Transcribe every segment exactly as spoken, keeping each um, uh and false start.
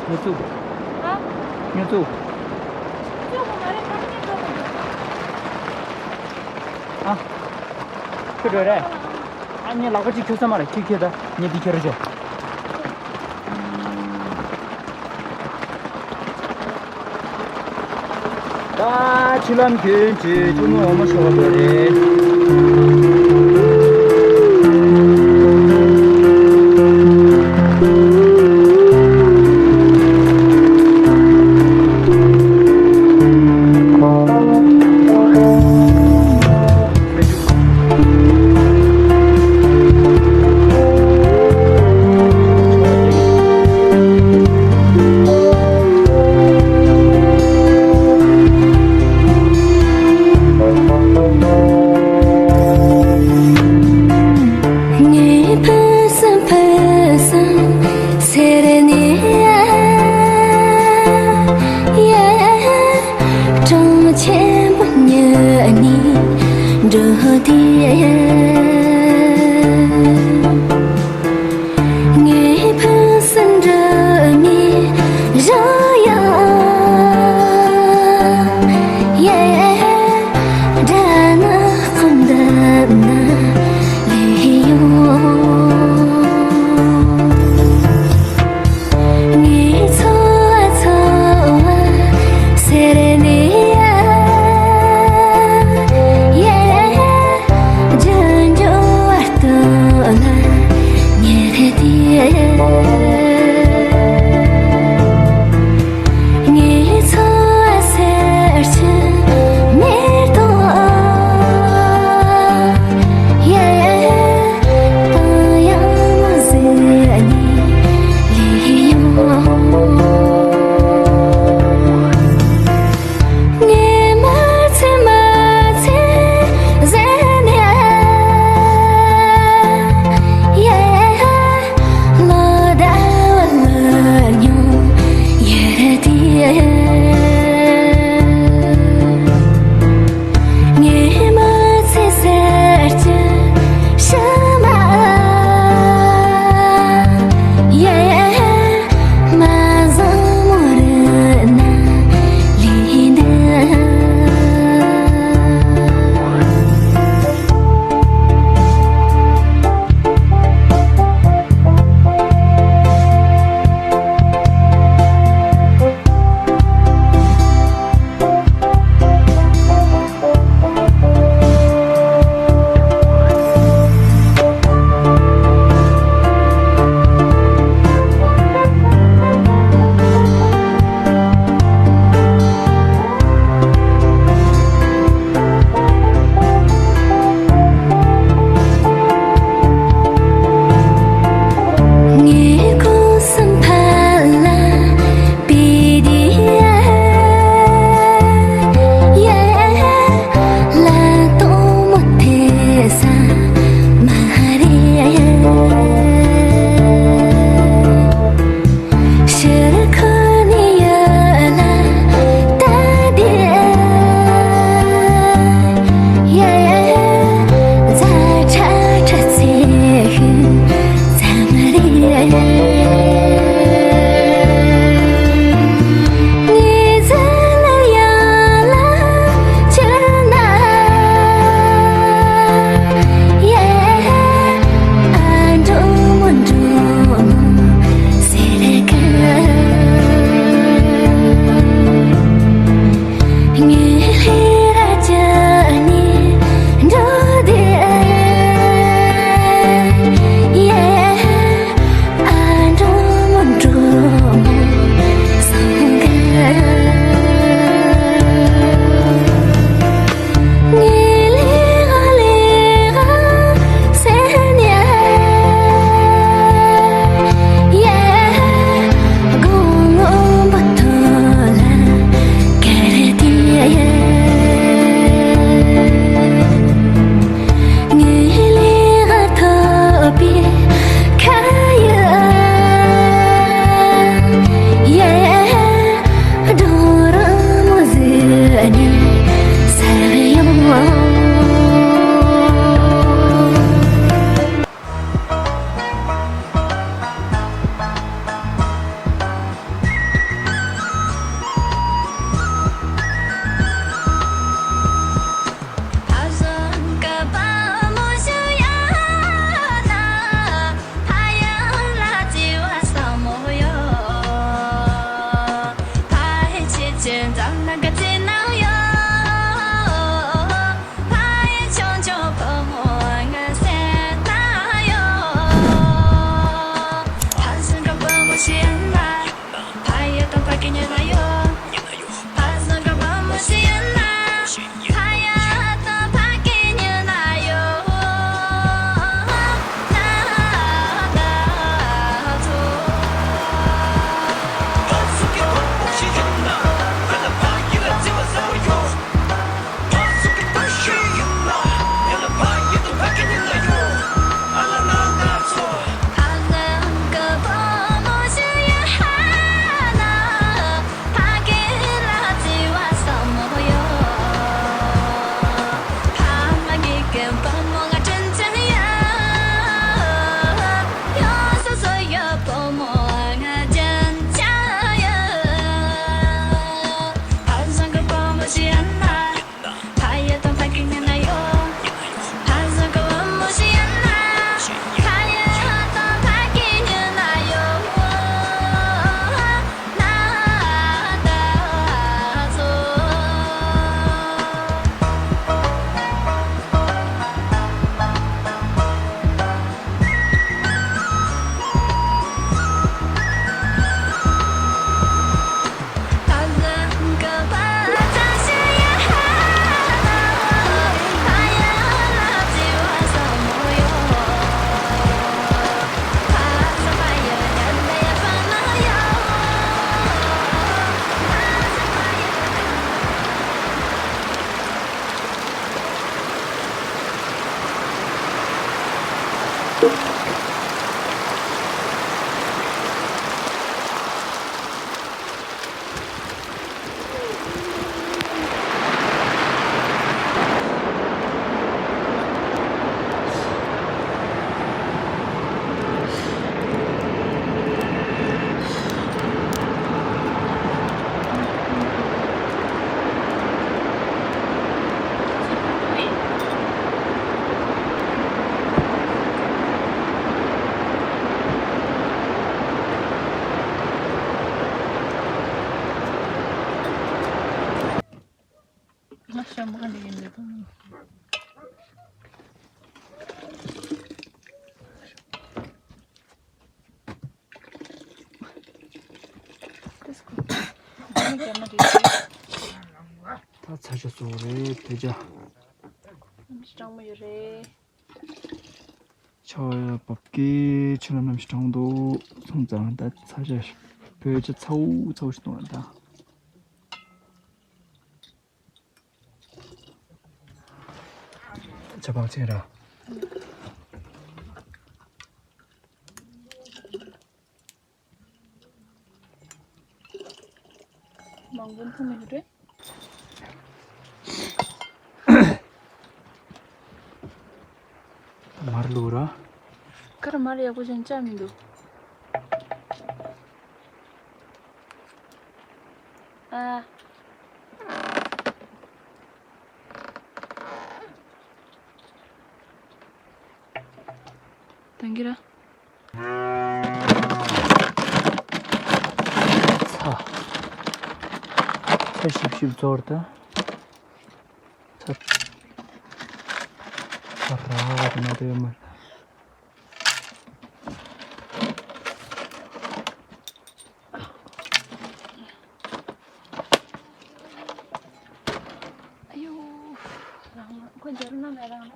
ཉོ་ཚུགས། ཨ། ཉོ་ཚུགས། ཉོ་ཚུགས་མ་རེད། ཁ་ཉོ་ཚུགས། ཨ། ཁྱོད་འགྲོ་རེད། ཨ་ནི་ལག་པ་གཅིག་འཁྱེར་ས་མ་རེད། ཁྱེར་ཁྱེར་ད། ངས་འདི་འཁྱེར་རོགས་བྱོས། ད་ཆུ་ལམ་གྱོན་བྱས་ཆུ་མོ་འོ་མ་ཤོར་བ་འགྲོ་རེད། གྲོང་ཆེན་པོ་ཉིད་ནས་འགྲོ་དུས། ངའི་ཕུན་སུམ་འགྲིབ་མའི་རོལ་དབྱངས། ཡེ། སྒྲ་ནི་སྐོམ་འདི་ན་ལུས་ཡོང་། ངའི་འཚོ་བ་འཚོ་བ་ཟེར་ནས་ཡ། ཡེ། རྒྱུ་འབྱོར་བར་དོ་ལ་ཉེར་ཏེ། ངའི་འཚོ་བ་ཟེར་རྒྱུ་མེད་དོ། ཡེ། གང་ཡང་མ་བཟོད་ནས་ལུས་ཡོང་། ངས་མ་ཚད་མ་ཚད་ཟེར་ནས། ཡེ། ལོ་ཟླ་བ་ལོ་ཉུང་ཡེ་དེ། ངས་མ་ཚད་ཟེར་གྱི་ཕྱི་མ་ཡེ། མ་བཟང་མོ་རུ་ན་ལུས་འདུག། ངའི་ཁོག་གསུམ་ཕར་ལ་པི་དི་ཡ། ཡ། ལ་དོ་མོ་ཐེ་ས་མ་རེད། ཕྱིར་འཁོར་ནས་ཡར་ལ་ལྟ་དུས། ཡ། ཛ་ཁྲ་ཁྲ་ཚེ་ཤུལ་ཙམ་རེད། ངའི་རྩ་ལ་ཡར་ལ་ཕྱིར་ན། ཡ། ཨ་འགྲོ་མོ་འགྲོ་མོ་ཟེར་གི། ངའི་ལྷས་ར་ཅི་ནས་འགྲོ་དུས། ཡ། ཨ་འགྲོ་མོ་འགྲོ་མོ་སོང་གི། ངའི་ལས་ཀ་ལས་ཀ་ཟེར་ནས་ཡ། དགུང་སྔོན་པོ་ཐོག་ལ་གར་དུས། ང་ཤ་མ་འདི་ཡིན་འདི་དང་། ད་ཚ་ཤ་བཟོ་རེད་བོད་ཇ། གྲང་མོ་ཡོད་རེད། ཆར་པ་བབས་ཀྱི་ཆུ་ལམ་ལམ་ཞིག་གྲང་འདུག་སོང་ཙང་ད་ཚ་ཤ་བོད་ཇ་ཚ་བོ་ཚ་བོ་ཞིག་བཏུང་ཡ་ད། ཆ་པང་ཆེན་ར། མང་པོ་འཐུང་མི་འདུག་རེད། མར་བླུགས་ར། ཁར་མར་ཡག་པོ་ཅན་བཅག་མི་འདུག་ཨ། དང་གི་ར། ཚ། ཚ་ཞིབ་ཞིབ་ཚོར་ད། ཚ། ཚ་ར་བ་དེ་མ་དེ་མ། ཨ་ཡོ། རང་ལ་ཁོ་འཇར་ན་མེད་རང་ལ།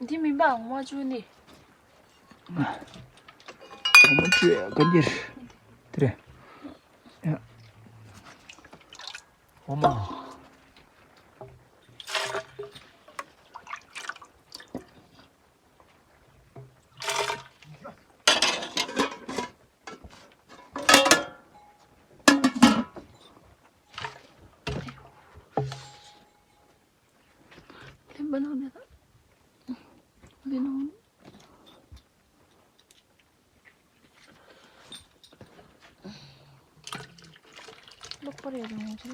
འདི་མིན་པ་འོ་མ་བཅུ་ནི། འོ་མ་བཅུ་ག་འདིར། དེ་རེད། ཡ། འོ་མ། ལེན་པ་ནང་ནས་ལེན་ནང་ནས། ལོག་པར་ཡོད་རུང་ཆེ།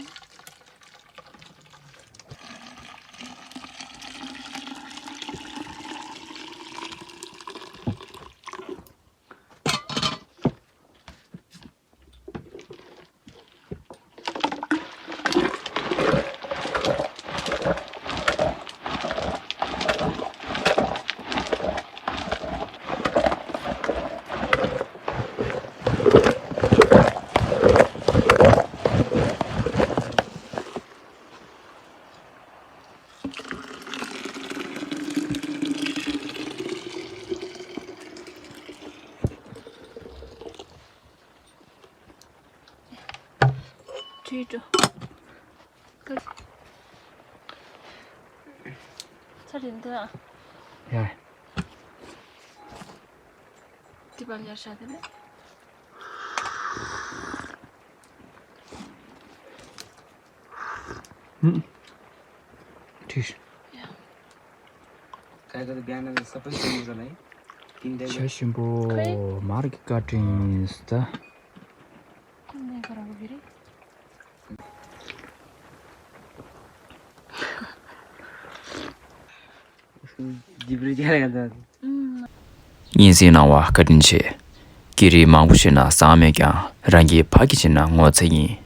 བྲིས་འགྲོ། ཚ་རེད་འདུག་ཡ། དེ་པར་ཡར་བཞག་དེ་རེད། ཧུམ། བྲིས། ཡ། ཇ་ཞིམ་པོ། མར་གྱི་བཀའ་དྲིན་ཟེར། སྙན་སེང་གནང་བ་བཀའ་དྲིན་ཆེ། སྐད་རིགས་མང་པོ་ཤེས་ན་བཟང་མེད་ཀྱང་རང་གི་ཕ་གི་བྱས་ན་ངོ་ཚ་ཡིན།